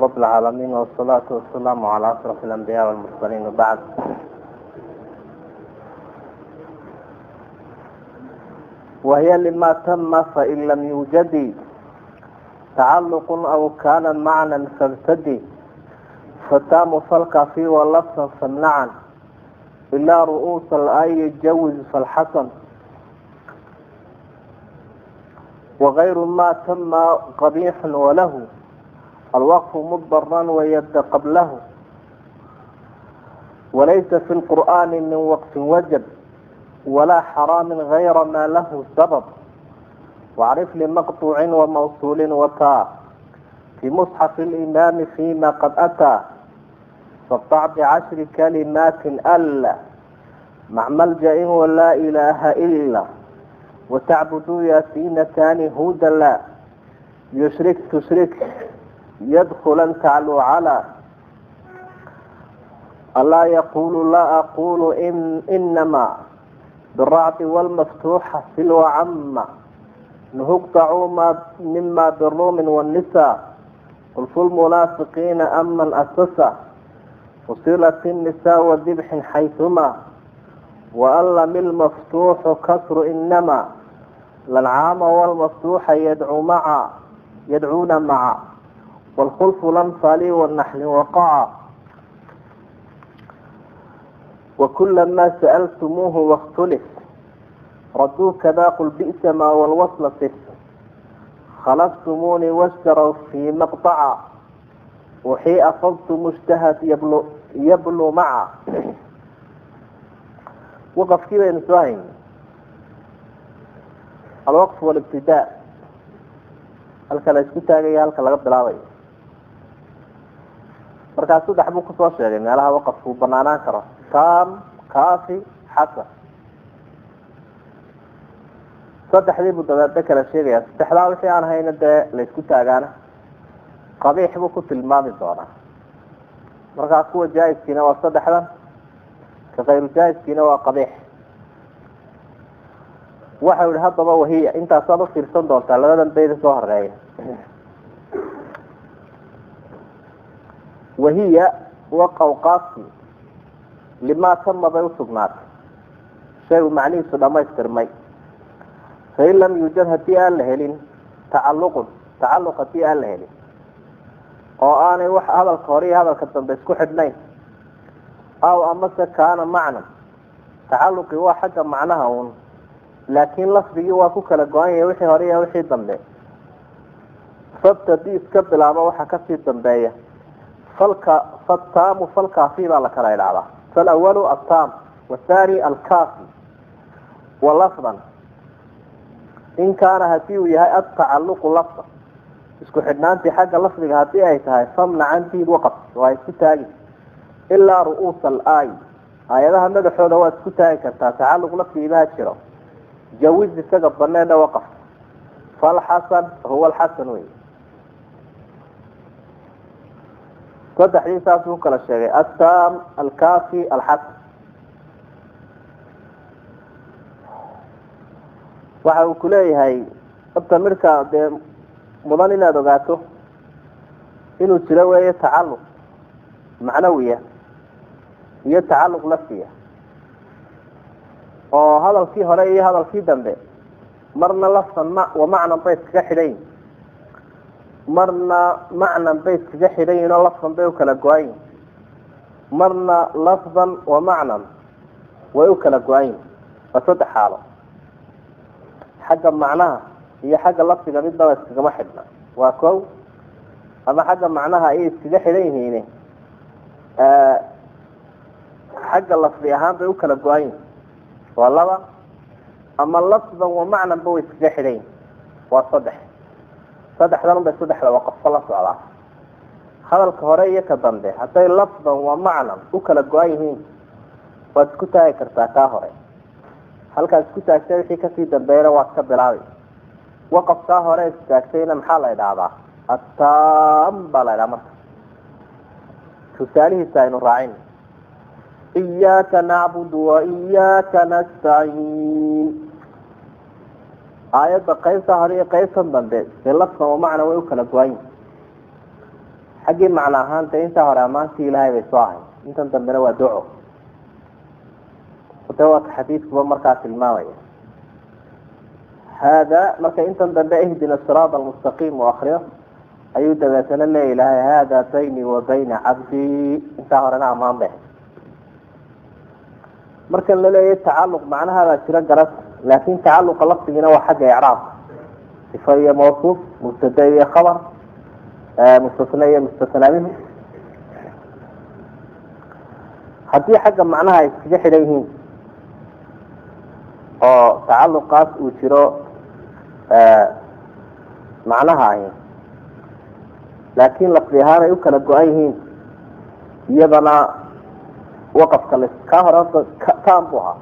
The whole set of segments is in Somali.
رب العالمين والصلاة والسلام على أشرف الأنبياء والمرسلين وبعد. وهي لما تم فإن لم يوجد تعلق أو كان معنى فابتدي فتام فالكافي واللفظ فامنعا إلا رؤوس الآي جوز فالحسن. وغير ما تم قبيح وله الوقف مضطرا ويد قبله. وليس في القرآن من وقف وجب ولا حرام غير ما له سبب. واعرف لمقطوع وموصول وتاء في مصحف الإمام فيما قد أتى. فاقطع بعشر كلمات ألا مع ملجأ ولا إله إلا وتعبدوا ياسينتان هودا لا يشرك تشرك يدخلا تعلو على ألا يقول لا أقول إن إنما بالرعد والمفتوح سل وعم نهقطعوا ما مما بالروم والنساء قل في المنافقين أمن أسسا فصلت النساء وذبح حيثما وألم المفتوح كسر إنما للعام والمفتوح يدعو مع يدعون مع والخلف الأنفال والنحل وقع. وكلما سألتموه واختلف ردوا كذا قل بئس ما والوصل صف خلفتموني واشتروا في مقطع وحي أفضت مشتهت يبلو مع. وقف كيف ينسوهين الوقف والابتداء halka la isku taagaya halka laga bilaabayo. Markaas saddex buu kusoo sheegay meelaha waqafku banaanaan karo: taam, kaafi, xasan. Saddexdii buu dabeedna kala sheegaya. Saddexdaa wixii aan hayna dee la isku taagaana qabiix buu ku tilmaami doonaa. Markaa kuwa jaa-iskiina waa saddexdan, ka kayru jaa-iskiina waa qabiix. Waxau yihi haddaba wahiya intaasaad ufiirsan doontaa labadan bayda soo horeeya. Wahiya waqawqaasi limaa tama bay usugnaatay, shaygu macnihiisu dhamaystirmay. Fain lam yuujad haddii aan la helin tacalluqun tacalluq haddii aan la helin oo aanay wax hadalka hore iyo hadalka dambe isku xidhnayn, aw amase kaana macnan tacalluqii waa xagga macnaha uun, laakiin lafdigii waa ku kala go-an yahay wixii hore iyo wixii dambe. Fabtadi iska bilaabo waxa kasii dambeeya falka fataamu falkaafi baa la kala idhaahdaa. Falawalu attaam wathani alkaafi. Wa lafdan in kaana haddii uu yahay atacaluqu lafda isku xidhnaantii xagga lafdiga haddii ay tahay famnacan diid waqaf waa isku taagi ilaa ru'uusa alaay aayadaha madaxooda waa isku taagi kartaa tacaluq lafdigiibaha jiro jawiz isaga baneedha waqaf. Falxasan huwa alxasan wey. Saddexdii saasuu kala sheegay: attaam, alkaafi, alxasan. Waxa uu kuleeyahay horta midhka dee mudan inaad ogaato inuu jiro weeye tacalluq macnawiya iyo tacalluq lafdiya, oo hadalkii hore iyo hadalkii dambe marna lafdan wa macnan bay iskaga xidhan yihin, marna macnan bay iskaga xidhan yihin oo lafdan bay ukala go-an yihin, marna lafdan wa macnan way u kala go-an yihin. Waa saddex xaalo, xagga macnaha iyo xagga lafdiga midnaba iskagama xidhna. Waa kow, ama xagga macnaha ayay iskaga xidhan yihiin, xagga lafdi ahaan bay u kala go-an yihin. Waa laba, ama lafdan wa macnanba way iskaga xidhan yihin. Waa saddex. Saddexdan unbay saddexda waqafo la socdaa. Hadalka hore iyo ka dambe hadday lafdan wa macnan u kala go-an yihiin waad isku taagi kartaa kaa hore. Halkaad isku taagtay wixii kasii dambeeyana waad ka bilaabay. Waqafkaa hore istaagtayna maxaa la idhaahdaa? Attaam baa la idhaha. Marka tusaalihiisa aynu raacin: iyaaka nacbudu wa iyaaka nastaciin. Aayadda qaybta hore iyo qaybtan dambe dee lafdan wa macna way u kala go-an yihin. Xaggii macno ahaan dee intaa hore ammaantii ilaahay bay soo ahay, intan dambena waa duco. De waa ka xadiidkuba markaa tilmaamaya hada. Marka intan dambe ihdina siraat almustaqiim uu akriyo ayuu dabeetana leeya ilahay hada bayni wa bayna cabdii. Intaa horena ammaan bay. Markan la leeyahy tacaluq macnaha baa jiro garas, laakin tacaluqa lafdigiina waa xagga icraabka, sifa iyo mawsuuf, mubtada iyo khabar, mustasna iyo mustathnaa minhu. Haddii xagga macnaha ay iskaga xidhan yihiin oo tacaluqaas uu jiro macnaha ahi, laakiin lafdi ahaan ay u kala go-an yihiin, iyadana waqafka la kaa hore horta taan buu ahaa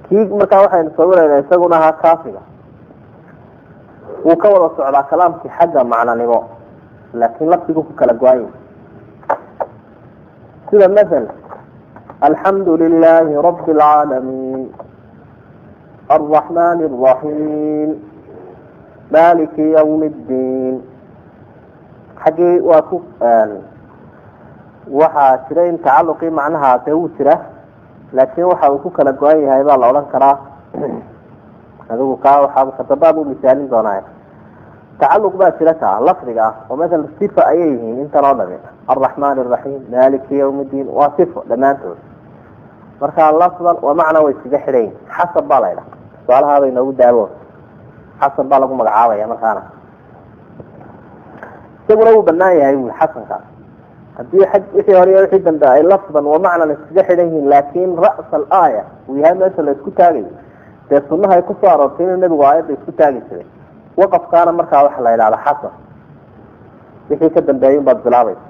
kii. Markaa waxaynu sawiraynaa isaguna ahaa kaafiga, wuu ka wada socdaa kalaamkii xagga macnanimo, laakiin lafdigu ku kala go-an yihi. Sida maala alxamdu lilahi rabi alcaalamiin alraxman alraxiim maliki ywmi ddiin. Xaggii waa ku waxaa jira in tacaluqii macnaha dee wuu jira, laakiin waxa uu ku kala go-an yahay baa la odhan karaa. Adigu kaa waxaa kadambaab u misaalin doonaa. Tacaluq baa jira kaa lafdiga ah, oo maala sifa ayay yihiin intan oo dhami, alraxman alraxiim maliki ywmi ddiin waa sifo dhammaantood. Marka lafdan waa macna way iskaga xidhan yihin. Xasan baa la ydhaha, tusaalahaabay noogu daawo, xasan baa lagu magacaabaya. Markaana isaguna wuu banaan yahay bui xasankaas, haddii ag wixii hore iyo wixii dambe ay lafdan wa macnan iskaga xidhan yihiin, laakiin ra's alaaya uu yahay meesha la isku taagayo. Dee sunaha ay kusoo aroortay inuu nebigu aayadda isku taagi jiray, waqafkaana markaa waxa la yidhahda xasan, wixii ka dambeeyay unbaad bilaabaysa.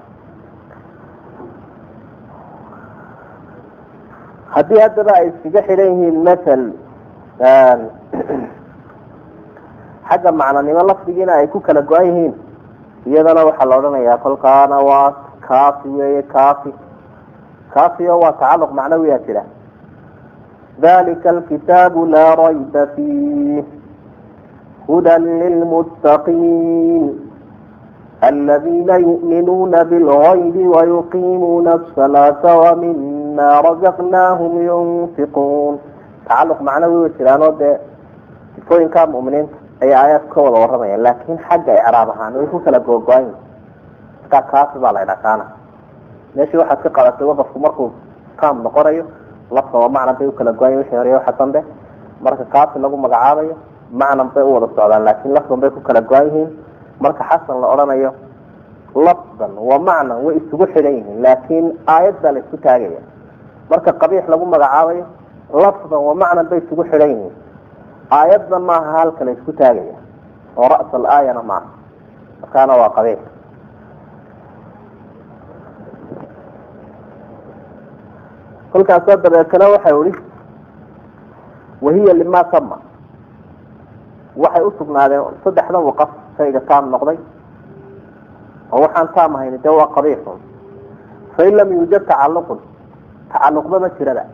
Haddii haddaba ay iskaga xidhan yihiin mathal xagga macnanimo, lafdigiina ay ku kala go-an yihiin, iyadana waxaa la odhanayaa kolkaana waa kaafi weeye. Kaafi kaafiyo waa tacaluq macnawiyaa jira. Dalika alkitaabu laa rayba fiih hudan lilmuttaqiin aladiina yu'minuuna bilgaybi wayuqiimuuna asalaata wamima razaqnaahum yunfiquun. Tacaluq macnawi way jiraanoo dee sifooyinka mu'miniinta ayay aayaadku ka wada warramaya, laakiin xagga icraab ahaan way ku kala googo-an yihin. Markaa kaafi baa la ydhaha kaana. Meeshii waxaad ka qadatay waqafku markuu taam noqonayo, lafta waa macnan bay u kala go-an yihin wixii hore waxa dambe. Marka kaafi lagu magacaabayo macnan bay u wada socdaan, laakiin lafdan bay ku kala go-an yihiin. Marka xasan la odhanayo lafdan wa macnan way isugu xidhan yihiin, laakiin aayad baa la isku taagaya. Marka qabiix lagu magacaabayo lafdan wa macnan bay isugu xidhan yihiin, aayadna maaha halka la isku taagaya oo ra's alaayana maaha, markaana waa qabiix. Kolkaasoo dabeetana waxay ihi wahiya lima sama, waxay usugnaadeen saddexdan waqaf shayga taam noqday oo waxaan taam ahayn dee waa qabiixun. Fain lam yuujad tacaluqun, tacaluqba ma jiraba,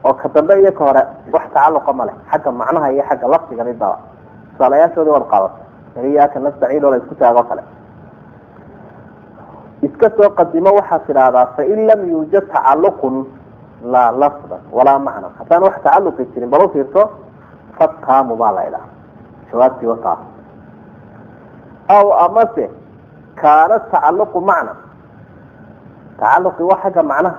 oo ka dambe iyo ka hore wax tacaluqa ma leh xagga macnaha iyo xagga lafdiga midbaba. Tusaalayaashoodii waad qaadatay, iyaaka nastaciin oo la isku taago kale iska soo qadimo. Waxaad tidhaahdaa fain lam yuujad tacaluqun laa lafdan walaa macnan, haddaan wax tacaluqi jirin, bal u fiirso, fataamu baa la idhaha jawaabtii wataa. Aw amase kaana tacaluqu macna, tacaluqi waa xagga macnaha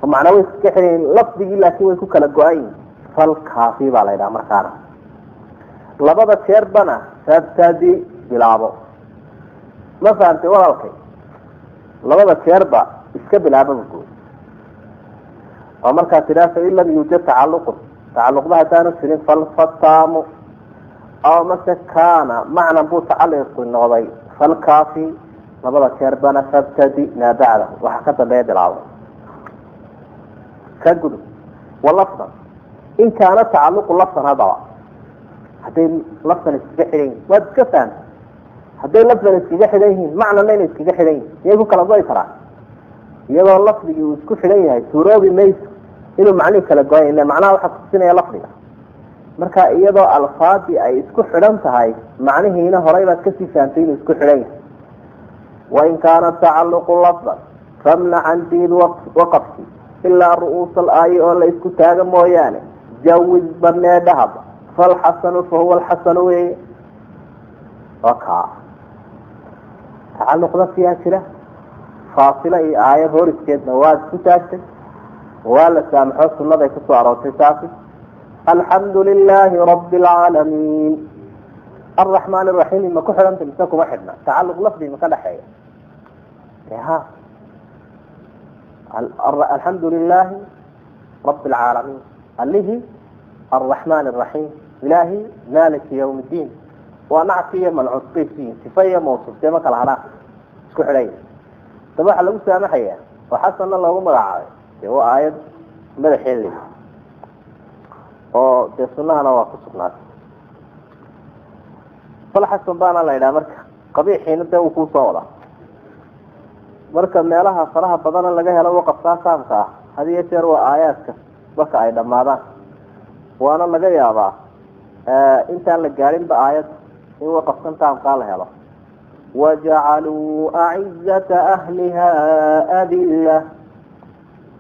oo macnaa way iskaga xidhan lafdigii, laakiin way ku kala go-an yihin, falkaafi baa la ydhaha. Markaana labada jeerbana fabtadi bilaabo. Ma fahamtay walaalkay? Labada jeerba iska bilaababa guud oo markaa tidhaha fain lam yuujad tacaluqun, tacaluqba haddaanu jirin falfataamu, aw mase kaana macnan buu tacaluqi noqday falkaafi, labada jeerbana fabtadi maa bacdahu, waxa ka dambeeya bilaabo ka gudub. Walafdan in kaana tacaluqu lafdan, haddaba hadday lafdan iskaga xidhan yihin waad iska fahamtay, hadday lafdan iskaga xidhan yihiin macnana inay iskaga xidhan yihin miyay ku kala goy karaan? Iyadoo lafdigii uu isku xidhan yahay suuroobi mayso inuu macnihi kala goy, ila macnaha waxaa kutusinaya lafdiga. Marka iyadoo alfaadii ay isku xidhan tahay macnihiina horay baad kasii fahamtay inuu isku xidhan yahay. Wain kaana tacaluqu lafdan famnacan diid waqafki ilaa ru'uusa alaayi oo la isku taaga mooyaane jawiz banee dhahaba falxasanu fahuwa alxasanu weeye. Oka tacaluq lafdiyaa jira, faasilo iyo aayad horiskeedna waa isku taagtay, waa la saamaxo sunnaday kusoo aroortay taasi. Alxamdu lilaahi rabbi alcaalamiin alraxmaan araxiim ma ku xidhanta mise kuma xidhna? Tacaluq lafdi ma ka dhexeeya? Ha, alxamdu lilaahi rabbi alcaalamiin alihi alraxmaan araxiim ilaahi maaliki yawm iddiin. Waa nacti iyo mancuud bay siyiin, sifa iyo mawsuuf dee ma kala hadhaan, isku xidhanya. Daba waxaa lagu saamaxayaa oo xasanna loogu magacaabay dee waa aayad madaxeed le oo dee sunahana waa ku sugnaatay. Falxasan baana la yidhaha marka qabiixiina dee uu kuusoo wadaa. Marka meelaha faraha badana laga helo waqafkaa saamka ah had iyo jeer waa aayaadka marka ay dhammaadaan, waana laga yaabaa intaan la gaarinba aayad in waqafkan taamkaa la helo. Wajacaluu acizata ahliha adilla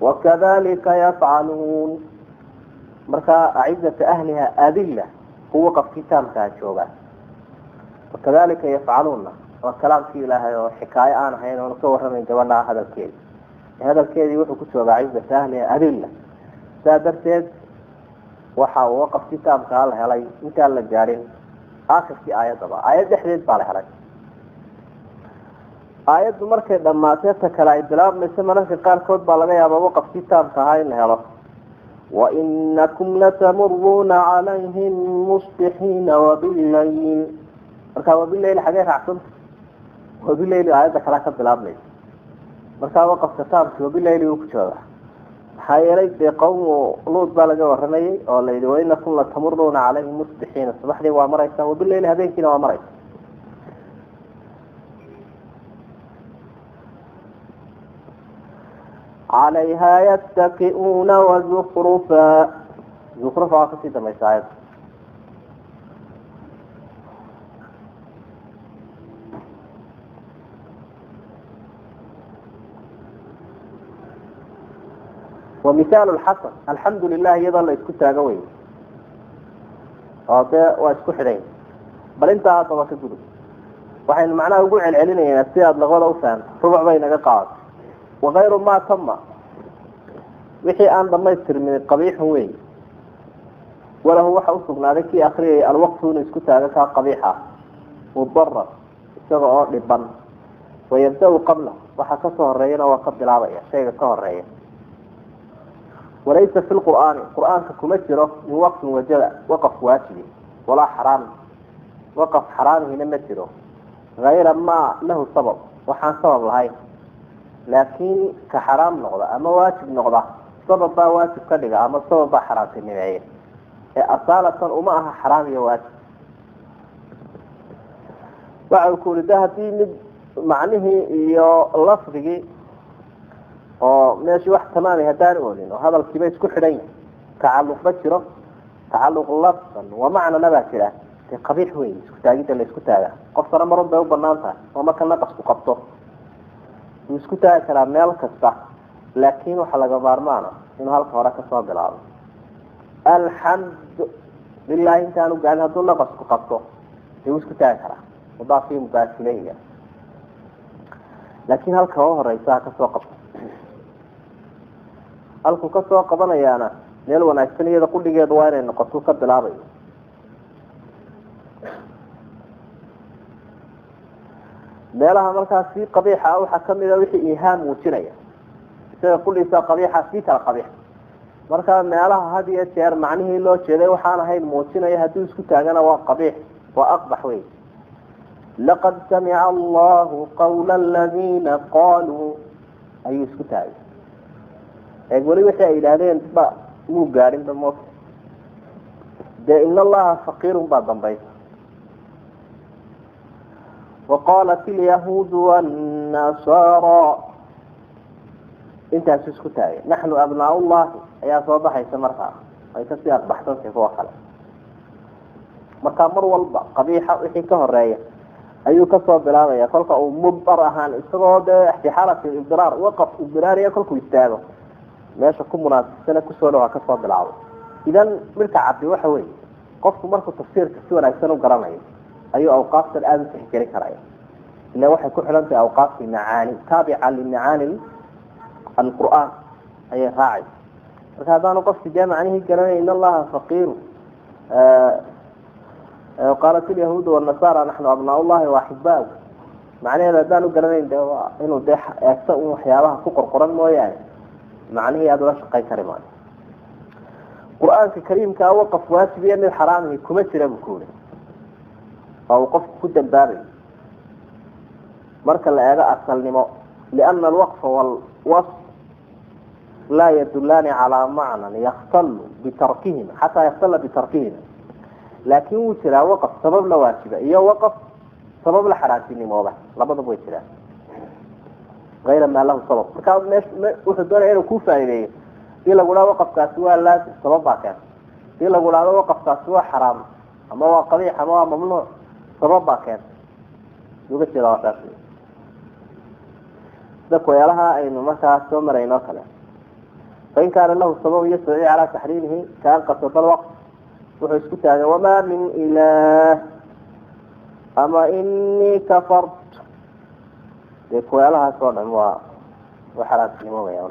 wakadalika yafcaluun. Marka acizata ahliha adilla ku waqafkii taamkaa joogaa, wakadalika yafcaluunna waa kalaamkii ilaahay oo xikaayo aan ahayn oona ka warramayn gabadhaa hadalkeedi. Hadalkeedii wuxuu ku joogaa cizata ahliha adilla, saa darteed waxa uu waqafkii taamkaa la helay intaan la gaarin aakhirkii aayaddaba, aayad dhexdeed baa la helay. Aayaddu markay dhammaatee ta kale ay bilaabmayso mararka qaarkood baa laga yaabaa waqafkii taamka ahaa in la helo. Wainakum latamuruuna calayhim musbixiina wabillayl. Markaa wabileyl xagee raacsanta? Wabileyli aayadda kalea ka bilaabmaysa. Markaa waqafka taamki wabileyli uu ku joogaa, maxaa yeelay dee qawmu Luud baa laga waramayay oo la yidhi wainakum latamuruuna calayhim musbixiina, subaxdii waa maraysaa, wabileyli habeenkiina waa maraysa. Calayha yattaki'uuna wazukrufa, zukrufa waa kasii dambaysa aayadda. Wa mithaalu lxasan alxamdu lilah iyadoo la isku taago wey oo dee waa isku xidhay. Bal intaa haddaba ka gudub, waxaynu macnaha ugu celcelinaynaa si aada laqada u fahamto, rubuc bay naga qaadatay. Wakayru maa tama, wixii aan dhamaystirmin qabiixun wey. Walahu waxa usugnaaday kii akriyayay alwaqfu inuu isku taago kaa qabiixa mudarar isaga oo dhiban, wayabda-u qabla, waxa kasoo horeeyana waa ka bilaabaya shayga ka horeeya. Walaysa fi lqur'aani, qur-aanka kuma jiro min waqfin wajaba, waqaf waajibi walaa xaraam, waqaf xaraamihina ma jiro, hayra maa lahu sabab, waxaan sabab lahayn. Laakiin ka xaraam noqda ama waajib noqda sabab baa waajib ka dhiga ama sabab baa xaraamtinimeeya, ee asaalatan uma aha xaraam iyo waajib. Waxa uu ku uri de haddii mid macnihii iyo lafdigii oo meeshii wax tamaamay haddaan oolin oo hadalkiiba isku xidhan yahay, tacaluq ma jiro, tacaluq lafdan wa macnana baa jira, dee qabiix wey isku taagidda la isku taagaa. Qofkana marun bay u banaan tahay oo marka naqasku qabto wuu isku taagi karaa meel kasta, laakiin waxaa laga maarmaana inuu halka hore kasoo bilaabo. Alxamdu lilahi intaanu gaarin hadduu naqasku qabto dee wuu isku taagi karaa mudaaf iyo mudaaf ileyhiga, laakiin halka oo horeysa ha kasoo qabto. Halkuu kasoo qabanayaana meel wanaagsan iyada qudhigeedu waa inay noqoto ka bilaabayo. Meelaha markaa sii qabiixa ah waxaa kamid a wixii ihaam muujinaya, isaga qudhiisa qabiixa sii kala qabiix. Marka meelaha had iyo jeer macnihii loo jeeday waxaan ahayn muujinaya hadduu isku taagana waa qabiix, waa aqbax wey. Laqad samica allahu qawla aladiina qaaluu ayuu isku taagay. Eeg weli wixii ay yidhaahdeen ba muu gaadhinba moogta. Dee in allaha faqiirun baa dambaysa. Waqaalat ilyahuudu wannasara, intaasu isku taagay. Naxnu abnaa llahi ayaa soo baxaysa markaa, ay kasii aqbaxsantay kuwa kale. Markaa mar walba qabiixa wixii ka horeeya Ayuu kasoo bilaabaya kolka uu mudar ahaan isagoo dee fi xaalati idraar waqaf idraariya kolkuu istaago meesha ku munaasibsana kusoo dhaw ha kasoo bilaabo. Idan midka cabdi waxa weeye qofku markuu tafsiirka si wanaagsan u garanayo ayuu awqaaftan aada u tixgelin karaya, ila waxay ku xidhan tahay awqaaftii macaani taabica limacaani alqur'aan ayay raacaysa. Marka haddaanu qofki dee macnihii garanay in allaha faqiiru qaalat ilyahuudu wanasaara naxnu abnaa llahi waaxibaau, macnaheeda haddaan u garanayn de inuu dee eegto un waxyaabaha ku qorqoran mooyaane macnihii aada ula shaqayn kari maayo. Qur-aanka kariimkaa waqaf waajib iyo mid xaraamihi kuma jira buu ku uri oo uu qofku ku dambaabayo marka la eego asalnimo, liana alwaqfa walwasf laa yadulaani calaa macnan yaktalu bitarkihima xataa yakhtala bitarkihima. Laakin wuu jiraa waqaf sabab la waajiba iyo waqaf sabab la xaraantinimooba, labadaba way jiraan ayra maa lahu sabab. Markaa wuxuu doonaya inuu ku faa'iideeyo hadii lagu dhahdo waqafkaasi waa laazim sabab baa keena, hadii lagu dhahdo waqafkaasi waa xaraam ama waa qabiix ama waa mamnuuc sabab baa keena. Uga jeeda waa saas sida kuyaalaha aynu markaa soo marayno o kale. Fain kaana lahu sabab yastadci calaa taxriimihi kaan qasada alwaqf, wuxuu isku taagay wamaa min ilaah ama inii kafart, dee kuyaalahaas oo dhan waa xaraamtinimoobaya.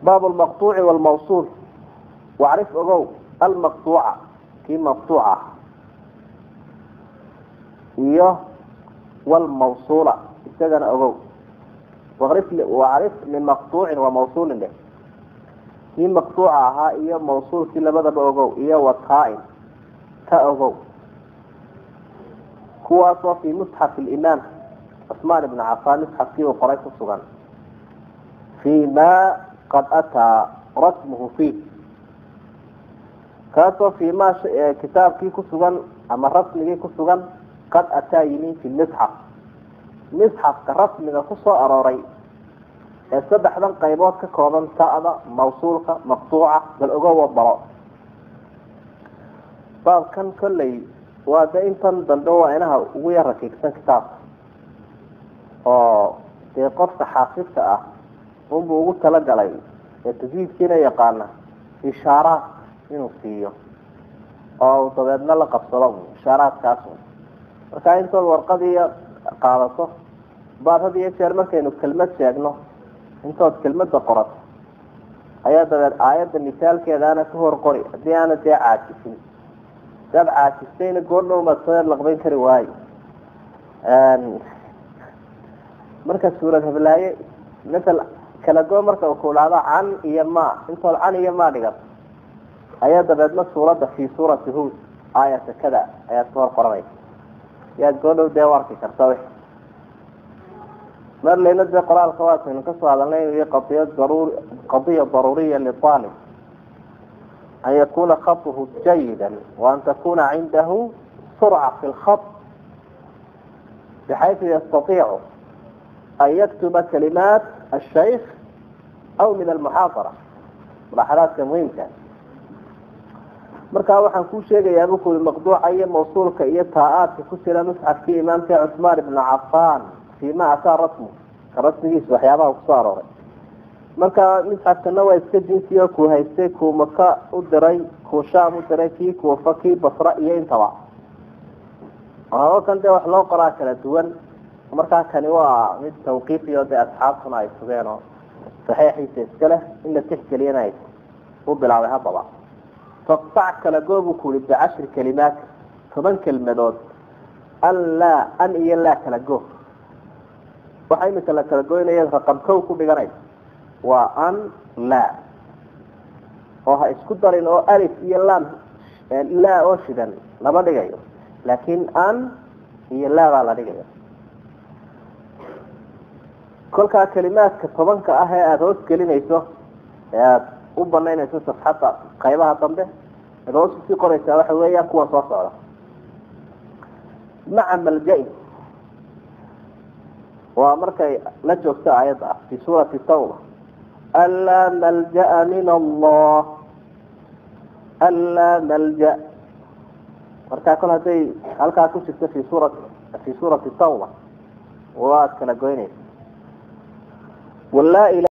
Baab lmaqtuuci walmawsuul. Wacrif ogow almaqtuuca kii maqtuuca ah iyo walmawsuula isagana ogow. Wacrif limaqtuucin wa mawsuulin dheh, kii maqtuuca ahaa iyo mawsuulkii labadaba ogow, iyo wataa-in ta ogow, kuwaasoo fii musxaf alimaam Cusmaan ibnu Cafaan musxafkii uu qoray ku sugan, fii ma qad ataa rasmuhu fiih, kaasoo fii ma kitaabkii ku sugan ama rasmigii ku sugan qad ataa yimi fi misxaf, misxafka rasmiga kusoo arooray ee saddexdan qaybood ka kooban ta'da, mawsuulka, maqtuuca, bal ogowa baro. Baabkan kolley waa de intan dambe waa inaha ugu yar rakiigsan kitaabka oo dee qofka xaafidka ah unbuu ugu talagalay ee tajwiidkiina yaqaana ishaaraad inuu siiyo oo dabeedna la qabsado ishaaraadkaas. Marka intood warqadii qaadato baad had iyo jeer markaynu kelmad sheegno intood kelmadda qorato ayaa dabeed aayadda misaalkeedaana ka hor qori, haddii aana dee caajisin. Hadaad caajistayna goordhow maad soo yar laqbayn kari waayo. Marka suurad hablaaye masal kala goo marka uu ku dhahdo can iyo ma, intood can iyo ma dhigato ayaa dabeedna suuradda fii suurati Huud aayata kada ayaad ka hor qoranaysa, yaad goordhow dee u arki karta wix. Mar leyna dee qoraalka waataynu kasoo hadalnay inuu qadiya daruur qadiya daruuriya liaalib an yakuna khatuhu jayida wa an takuna cindahu surca fi lkhat bixaysu yastatiicu an yaktuba kalimaat ashaykh aw min almuxaadara, mulaxadaadka muhiimka. Markaa waxaan kuu sheegayaa buu kuuri maqduuca iyo mawsuulka iyo taa-aadka ku jira musxafkii imaamka Cusmaan ibnu Cafaan fii ma ataa rasmu, ka rasmigiisa waxyaabaha kusoo arooray. Marka misxafkana waa iska jinsiyo kuu haystay, kuu Maka u diray, kuu Shaam u diray, kii Kuufa, kii Basra iyo intaba. Kan dee wax loo qoraa kala duwan. Markaa kani waa mid tawqiifiyo dee asxaabtuna ay sugeen oo saxiixiisa iska leh in la tixgeliyana ay u bilaabay. Haddaba faqtac kala goobu ku uri bicashri kalimaat, 10 kelmadood, an laa an iyo laa kala goo. Waxaa imika la kala goynaya raqam kow ku dhiganaysa waa an laa, oo ha isku darin oo alif iyo laam laa oo shidan lama dhigayo, laakiin an iyo laa baa la dhigaya. Kolkaa kalimaadka 10-ka ah ee aada hoos gelinayso ee aada u banaynayso safxadda qaybaha dambe aada hoos usii qoraysaa waxa weeyaan kuwa soo socda. Maca malja-in waa markay la joogto aayadda ah fi suurati Tawba, anlaa malja'a min Allah, anlaa malja. Markaa kol hadday halkaa ku jirto fi suurati tawba waad kala goynaysa. Walaa.